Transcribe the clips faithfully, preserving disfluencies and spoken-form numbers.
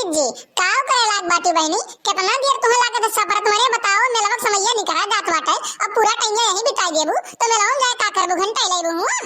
जी, काव करे लाग बाटी बहिनी, केतना देर तुहे लागत है सफर तुम्हरे बताओ, मेलवा के समैया निकरा जात बाटे, अब पूरा टैया यहीं बिताई देबू, तो मेलवा में जाए का करबू, घंटा ही लेबू हुआ।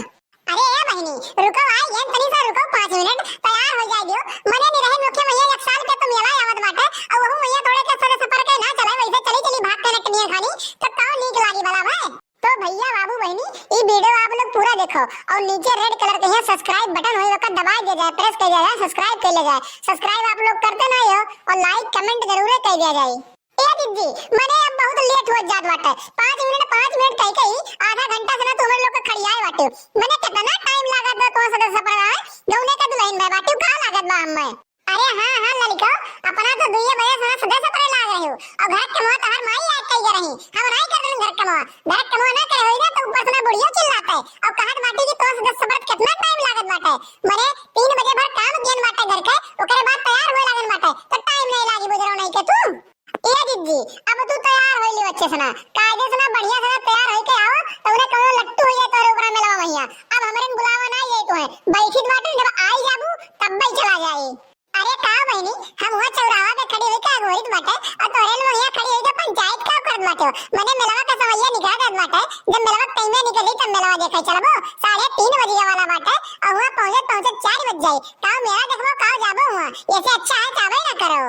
अरे ए बहिनी, रुको, आई गेन, तनी सा रुको, पाँच मिनट, तैयार हो जाए दियो। मने नहीं रहे नोखे मैया एक साल के तो मेला आवत बाटे, और वहू मैया थोड़े के सरे सफर के ना चले, वैसे चली चली भाग के नटनिया खानी, तो काव नीक लागी भला भाई। तो भैया बाबू बहिनी, ई video आप लोग पूरा देखो और नीचे red colour के यहाँ subscribe button होई, ओकर दबाई दिया जाए, press कर दिया जाए, subscribe कर लिया जाए। Subscribe आप लोग करते नहीं हो और like comment जरूर कर दिया जाए। ए दीदी, मने अब बहुत late हो जात बाटे, पाँच मिनट, पाँच मिनट कह के ही आधा घंटा से ना तू हमरे लोग के खड़ियाए बाटे। मने कितना time लागत बा, कौन सा सफर है, गौने का दुल्हन में बाटे, का लागत बा हमें? अरे हाँ, हाँ ललिका, अपना तो दुइये बजे से ना सदे सफरे लाग रही हूँ। और घर के मुँह तोहर माई याद कई रही, हम नहीं कर देन घर के मुँह। घर के मुँह ना करे होई ना तो ऊपर से ना बुढ़िया चिल्लाते। और कहत बाटी कि तोस दस सफर कितना time लागत बाटे। मने तीन बजे भर काम कियन बाटे घर के, ओकरे बाद तैयार होए लागन बाटे। तो time नहीं लागी बुजरो नहीं के तू। ए दीदी, अब तू तैयार होई ली अच्छे से ना, कायदे से ना, बढ़िया से ना तैयार होई के आओ, तो उन्हें कौनो लट्टू हो जाए तोरे ऊपर मेलवा मैया। अब हमरे बुलावा ना ये तो है, बैठी बाटे, जब आई जाबू तब ही चला जाए। अरे का बहिनी, हम हुआ चौराहा पे खड़ी हुई का अगोरित बाटे, और तोरे लोग यहाँ खड़ी हुई तो पंचायत का करत बाटे हो? मने मेलवा का समैया निकल जात बाटे, जब मेलवा के टाइम निकली तब मेलवा देखे चलबो, साढ़े तीन बजे वाला बाटे, और हुआ पहुँचे पहुँचे चार बज जाई। का मेला देखबो, का जाबो हुआ? ऐसे अच्छा है, जाबे ना करो।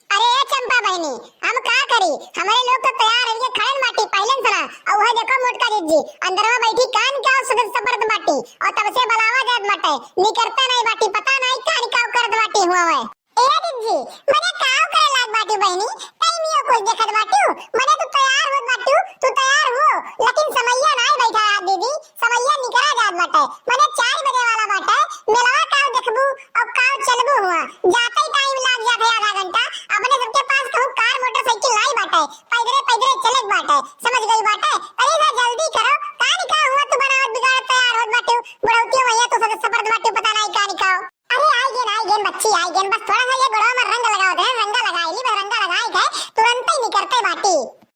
अरे ए चंपा बहिनी, हम का करी, हमरे लोग तो तैयार होइके खड़न बाटी पहले से ना, और वह देखो मोटका दीदी अंदरवा बैठी कान का सुधर सफरत बाटी, और तब से बुलावा जात बाटे, निकरते नहीं बाटी, पता नहीं कान का करत बाटी हुआ है। ए दीदी, मने काव करे लाग बाटू बहिनी, तई नियो कुछ देखत बाटू, मने तू तैयार होत बाटू, तू तैयार हो, लेकिन समैया नाय बैठा है दीदी, समैया निकरा जात बाटे, मने चार बजे वाला बाटे, मेलवा काव देखबू, अब काव चलबू हुआ, जाते ही time लाग जात है आधा घंटा, अपने सबके पास कहूँ car motorcycle नाय बाटे, पैदरे पैदरे चले के बाटे, समझ गई बाटे, अरे ना जल्दी करो, का निका हुआ तू बनावत बिगाड़त तैयार होत बाटू, बुढ़ौतियों भैया तू सदस्य सफर बाटू, पता नहीं का निकाओ। अरे आई गेन, आई गेन बच्ची, आई गेन, बस थोड़ा सा ये गोड़वा में रंग लगाओ दे, रंगा लगाई ली, बस रंगा लगाई गए, तुरंत ही निकरते बाटी।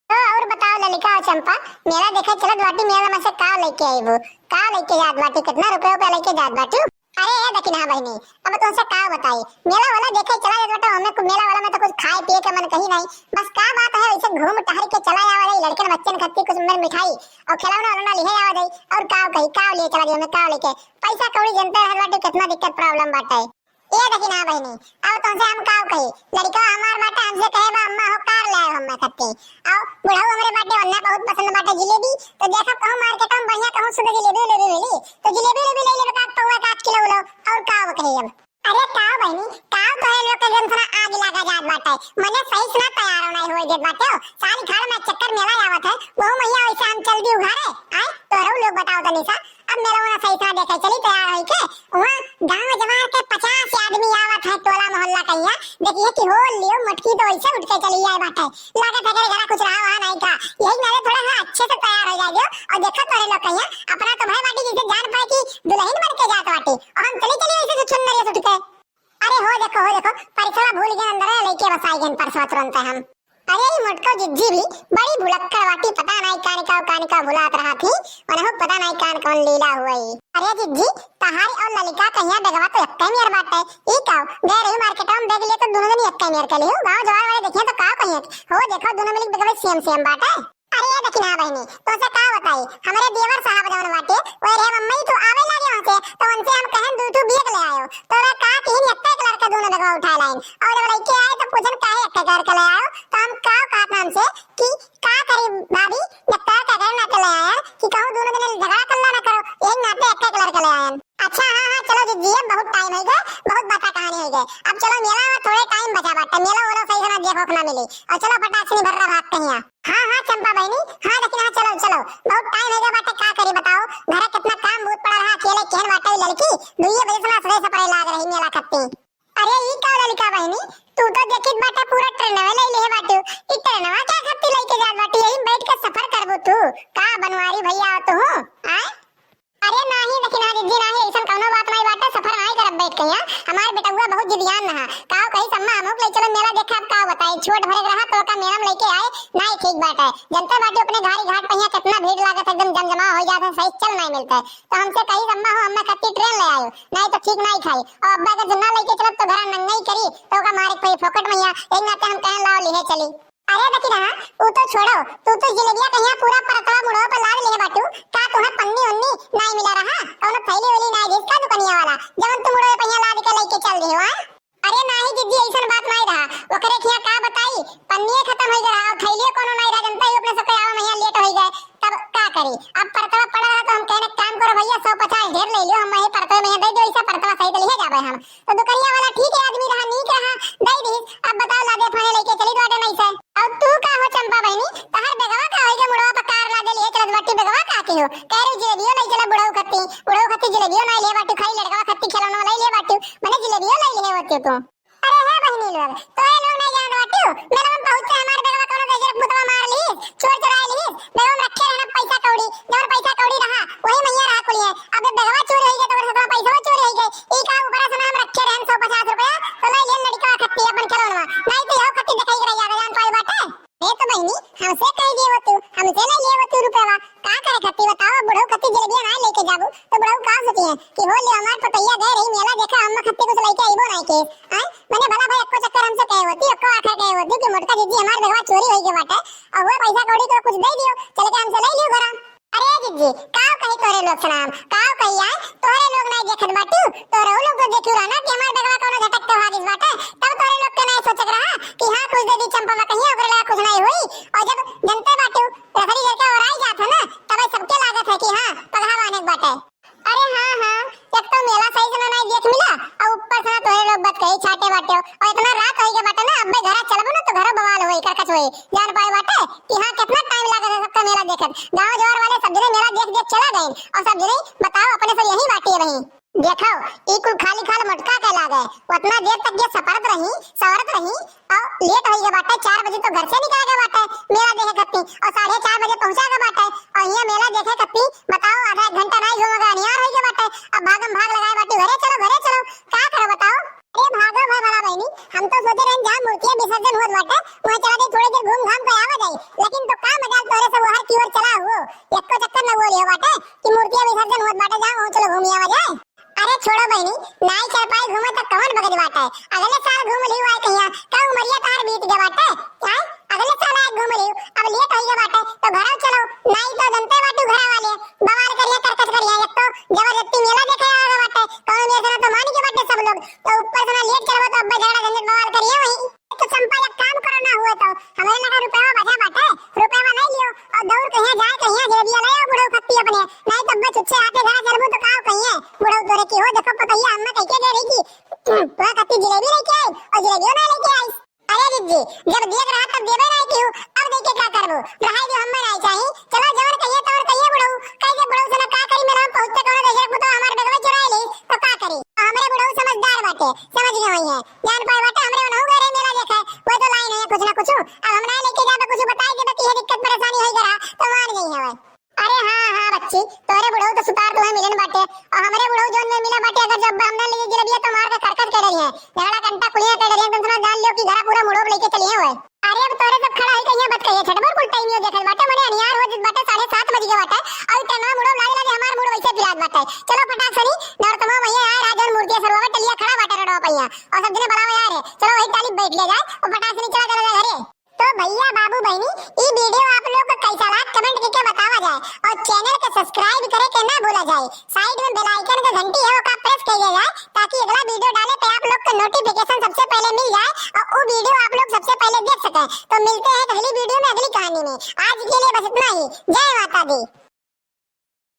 तो और बताओ ललिका और चंपा, मेला देखे चलत बाटी, मेला में से का लेके आई वो, का लेके जात बाटी, कितना रुपये पे लेके जात बाटी? अरे ए दखिना बहिनी, अब तुमसे का बताई, मेला वाला देखे चला जात बाटा, हमें को मेला वाला में तो कुछ खाए पिए के मन कहीं नहीं, बस का बात है, ऐसे घूम टहर के चला आवा जाई, लड़कन बच्चन खातिर कुछ मि-, मिठाई और खिलौना उलौना लिहे आवा जाई, और का कही, का लिए चला जाई, हमें का लेके पैसा कौड़ी जनते रहत बाटे, कितना दिक्कत problem बाटे। ए देखी ना बहिनी, अब तुमसे हम काव कही, लड़का हमार बाटे, हमसे कहे बा, "अम्मा हो, कार ले आयो हमें खत्ती।" और बुढ़ऊ हमरे बाटे, उन्हें बहुत पसंद बाटे जिलेबी, तो देखब कहूँ market में बढ़िया कहूँ शुद्ध जिलेबी उलेबी मिली, तो जिलेबी उलेबी ले लेबे का, पौवा का आध किलो उलो, और काव कही अब। अरे काव बहिनी, काव तो है लोग के जन सना आग लगा जात बाटे, मने सही से ना तैयार होना ही होए देत बाटे हो, सारी घर में चक्कर मेला आवत है, वहू मैया वैसे हम चल दी उघारे, आए, तोहरो लोग बताओ तनी सा, अब मेलवा ना सही से ना देखे चली तैयार होई के, वहाँ गाँव जवार के पचास आदमी आवत है टोला मोहल्ला कहिया, देखिए कि हो लियो मोटकी तो ऐसे उठ के चली आए बाटे, लागत है कि घरा कुछ रहा वहाँ नहीं का, यही नारे थोड़ा सा अच्छे से तैयार हो जाए दियो। और देखो तोरे लोग कहिया, अपना तो भाई बाटी जैसे जान पाए कि दुल्हन बन के जात बाटी, और हम चली चली वैसे से छुन्नरिया सुट के। अरे हो देखो, हो देखो, परसवा भूल गए अंदर, लेके बस आई गए परसवा तुरंत हम। अरे, ई मोटको जिज्जी भी बड़ी भुलक्कड़ बाटी, पता नाई कान का, कान का भुलात रहा थी, उन्हें पता नाई कान कौन लीला हुई। अरे जिज्जी, तहारी और ललिका कहिया बेगवा तो एक्के मेर बाटे। ई का, गए रही market में bag लिए तो दोनों जनी एक्के मेर के लिहू, गाँव जवार वाले देखिए तो का कहिए, हो देखो दोनों मिलके बेगवा same same बाटे। अरे ये देखी ना बहिनी, तोसे का बताई, हमरे देवर साहब जौन बाटे, वो रे मम्मी तू आवे लागे वहाँ से, तो उनसे हम कहन दू ठू bag ले आयो, तो वे का किहिन एक्के colour के दोनों बेगवा उठा लाइन, और जब लेके आए तो पूछन काहे एक्के colour के ले आयो, तो हम का कहत नाम से कि का करी भाभी, जब तोरा के घर ना के ले आयन कि कहूँ दोनों जने झगड़ा कर ना करो, यही नाते एक्के colour के ले आयन। अच्छा, हाँ, हाँ, चलो जिज्जी, अब बहुत time हो गए, बहुत बाता कहानी हो गए। अब चलो मेला में थोड़े time बचा बाटे, मेला वोला सही से ना देखो के ना मिली। और चलो फटाक से निभर्रा भागते हैं। हाँ, हाँ, चंपा बहिनी, हाँ, लेकिन हाँ, चलो, चलो, बहुत time हो गया बाटे, का करी बताओ, घर कितना काम बहुत पड़ा रहा, अकेले केहन बाटे लड़की, दुइये बजे से ना सदे सपरे लाग रही मेला खत्ती। अरे ई का ललिका बहिनी, तू तो देखित बाटे पूरा ट्रेनवे ले ले बाटू। ई ट्रेनवा क्या खातिर लेके जात बाटू? यही बैठ के सफर करबू तू? का बनवारी भैया हो तू? आय? अरे नाही, लेकिन हाँ दीदी नाही, ऐसन कौनो बात नाही बाटे, सफर नाही करब बैठ कहिया, हमार बेटउआ बहुत जिदियान रहा। काव कही अम्मा, हमहू के ले चलो मेला देखे। अब का बताई, छोट भरे रहा तो का मेला में लेके आए, नाई ठीक बाटे। जनते बाटे अपने घारी घाट पहिया कितना भीड़ लागत है, एकदम जमजमा हो जात है, सही चल नाई मिलते। तो हमसे कही अम्मा हो, अम्मा खातिर ट्रेन ले आयो, नाई तो ठीक नाई खाई। और अब्बा अगर ना लेके चलब तो घरा नंगई करी, तो का मारे कोई फोकट में या एक नाते हम कहन लाओ लिहे चली। अरे देखी रहा, ऊ तो छोड़ो, तू तो जिलेबिया कहिया पूरा परतवा मुड़वा पर लाद लिहे बाटू। का तोहे पन्नी उन्नी नाई मिला रहा? कौनो थैली वैली नाई दिस का दुकनिया वाला, जवन तू मुड़वे पहिया लाद के लेके चल दिहो, आ? अरे नाही जिज्जी, ऐसन बात नाई रहा। ओकरे खिया का बताई, पन्निये खत्म होई गए रहा, और थैलियो कोनो नाई रहा, जनता ही अपने सबके आवे में यहाँ लेट होई गए, तब का करी? अब परतवा पड़ा रहा तो हम कहने, काम करो भैया, सौ पचास ढेर ले लियो, हम वही परतवे में यहाँ दे दो, ऐसा परतवा सही तो लिहे जाबे हम। तो दुकनिया वाला ठीक है, आदमी रहा, नीक रहा, दे दी। अब बताओ, लादे फाने लेके चली तो अटे नहीं से। और तू का हो चंपा बहनी, तहर बेगवा का होई के मुड़वा पर कार लादे लिए चलत बाटी, बेगवा का के हो? कह रही जिलेबियो ले चला बुढ़ऊ खत्ती, बुढ़ऊ खत्ती जिलेबियो ना ले बाटी, खाली लड़कवा खत्ती खिलौना ले ले बाटी, मने जिलेबियो ले ले होती तू। अरे हे बहनी लोग, तोरे लोग नहीं जानत बाटू, मेलवा में पहुँचे हमार बेगवा कोनो गजर पुतवा मार लीस, चोर चुराए लीस, बेगवा में रखे रहना पैसा कौड़ी, जौन पैसा कौड़ी रहा, वही मैया रहा कुलिए। अब जब बेगवा चोरी होई गए, तो ओकर सतवा पैसवा चोरी होई गए। ई का ऊपरा से नाम रखे रहन सौ पचास रुपया, तो ले लेन लड़का खत्ती अपन खिलौनवा, नहीं तो यहो खत्ती देखाई के रह जावे, जान पाई बाटे। ए तो बहनी, हमसे कह दिए वो तू, हमसे नहीं लिए वो तू रुपया, का करे खत्ती बताओ, बुढ़ऊ खत्ती जलेबिया ना लेके जाबू, तो बुढ़ऊ का सोचिए कि हो ले हमार पतैया गए रही मेला देखे, हम खत्ती कुछ लेके आइबो नहीं के। आय, मने भला भाई एक्को चक्कर हमसे कहे होती, एक्को आखा कहे होती कि मोटका जिज्जी हमार बेगवा चोरी होई के बाटे, और वो पैसा कौड़ी तो कुछ दे दियो, चल के हमसे ले लियो घरा। अरे जिज्जी, काव कही तोरे लोग सलाम, काव कही आय, तोरे लोग नहीं देखत बाटू, तोरे लोग तो देखियो रहा ना कि हमार बेगवा कोनो झटक के भागिस बाटे, तब तोरे लोग के नहीं सोचक रहा कि हाँ कुछ दे दी चंपा कहिया ओकरे लगा कुछ नहीं हुई, और जब जनते बाटू रसरी घर के ओराई जात है ना, तब सबके लागत है कि हाँ पगहा बाने के बाटे। अरे हाँ, हाँ, एक तो मेला सही से ना देख मिला, और ऊपर से ना तोरे लोग बतकही छाटे बाटे हो, और इतना रात होई के बाटे ना, अब्बे घरा चलबो ना तो घरो बवाल होई, करकच होई, जान पाए बाटे कि हाँ कितना टाइम लागत है सबका मेला देखत, गाँव जवार वाले सब जने मेला देख देख चला गए, और सब जने बताओ अपने सब यही बाटी रही। देखो, ई कुल खाली खाल मोटका के लागे, उतना देर तक ये सपरत रही, सवरत रही, और लेट होई गए बाटे, चार बजे तो घर से निकल गए बाटे मेला देखे खत्ती, और साढ़े चार बजे पहुंचा गए बाटे, और ये मेला देखे खत्ती बताओ, आधा एक घंटा नहीं घूम गए, अनियार होई गए बाटे। अब भागम भाग लगाए बाटे, घरे चलो, घरे चलो, का करो बताओ? अरे भागो भाई भला बहनी, हम तो सोचे रहन जहाँ मूर्तिया विसर्जन होत बाटे, वहाँ चला दे, थोड़ी देर घूम घाम के आवा जाई, लेकिन तो का मजाल तोहरे सब हर की ओर चला हुओ, एक्को चक्कर न वो लियो बाटे कि मूर्तिया विसर्जन होत बाटे, जहाँ वहाँ चलो घूमी आवा जाए। अरे छोड़ो बहनी, नाई चल पाई घूमे तो कौन बगज बाटे, अगले साल घूम लियो आए कहिया, का उमरिया तहार बीत गया बाटे, आय? अगले साल आए घूम लियो, अब लेट होई गया बाटे, तो घरों चलो, नाई तो जनते बाटू घरा वाले, बवाल करिया, करकच करिया, एक तो जबरदस्ती मेला देखे आवे बाटे, कौन मेरे से ना तो मान के बाटे सब लोग, तो ऊपर से ना लेट चलबो तो अब्बे झगड़ा झंझट बवाल करिए वही। तो चंपा एक काम करो ना हुए तो, हमारे लगा रुपया बचा बाटे, रुपया नहीं लियो, और दौड़ कहिया जाए कहिया जलेबिया ले आओ बुढ़ऊ खत्ती अपने, नहीं तो अब्बे चुच्चे आते घरा चलबू तो काव कहिए बुढ़ऊ तोरे की हो, देखो पतैया अम्मा कह के दे रही कि तोरा खत्ती जलेबी लेके आई और जलेबियो ना लेके आई। अरे जिज्जी, जब दियत रहा तब देबे नहीं किहू, अब दे के का करबू? रहाई दे, हमें नहीं चाही। चलो जवन कहिए तवन कहिए बुढ़ऊ, कह दे बुढ़ऊ से ना का करी, मेरा हम पहुँचते कोनो देखे कुतो हमार बेगवे चुराए ली तो का करी? हमरे बुढ़ऊ समझदार बाटे, समझ गए होई है, जान पाए बाटे, हमरे उनहु घरे मेला देखे, वो तो लाई नहीं है कुछ ना कुछ, अब हमरा लेके जाबे कुछ बताई देबे कि ये दिक्कत परेशानी होई गया तो मान गई है। अरे हाँ, हाँ बच्ची, तोरे बुढ़ऊ तो सुतार तुम्हें मिलन बाटे, और हमरे बुढ़ऊ जोन में मिला बाटे, अगर जब हम ना लिए जलेबिया तो मार के करकच कर रही है, झगड़ा कंटा कुलिया कर रही है, तुम सुना जान लियो कि घरा पूरा मुड़ोब लेके चली है वो। अरे अब तोरे सब खड़ा है कहिया बात कहिए, छठबर कुल टाइम यो देखल बाटे, मने अनियार हो जित बाटे, साढ़े सात बज गए बाटे, और इतना मुड़ोब लागे लागे हमार मुड़ वैसे पिरात बाटे। चलो फटाक सनी, नर तमो भैया आए, राजन मूर्ति सरवा टलिया खड़ा बाटे रोडवा पहिया, और सब जने बड़ा यार है, चलो वही टाली बैठ ले जाए, और फटाक सनी चला चला जाए घरे। तो भैया बाबू बहनी, ई वीडियो आप लोग को कैसा लगा कमेंट करके बतावा जाए, और चैनल को सब्सक्राइब करे के ना भूला जाए। साइड में बेल आइकन का घंटी है, ओका प्रेस कर दिया जाए, ताकि अगला वीडियो डाले पे आप लोग को नोटिफिकेशन सबसे पहले मिल जाए और वो वीडियो आप लोग सबसे पहले देख सकें। तो मिलते हैं अगली वीडियो में अगली कहानी में। आज के लिए बस इतना ही। जय माता दी।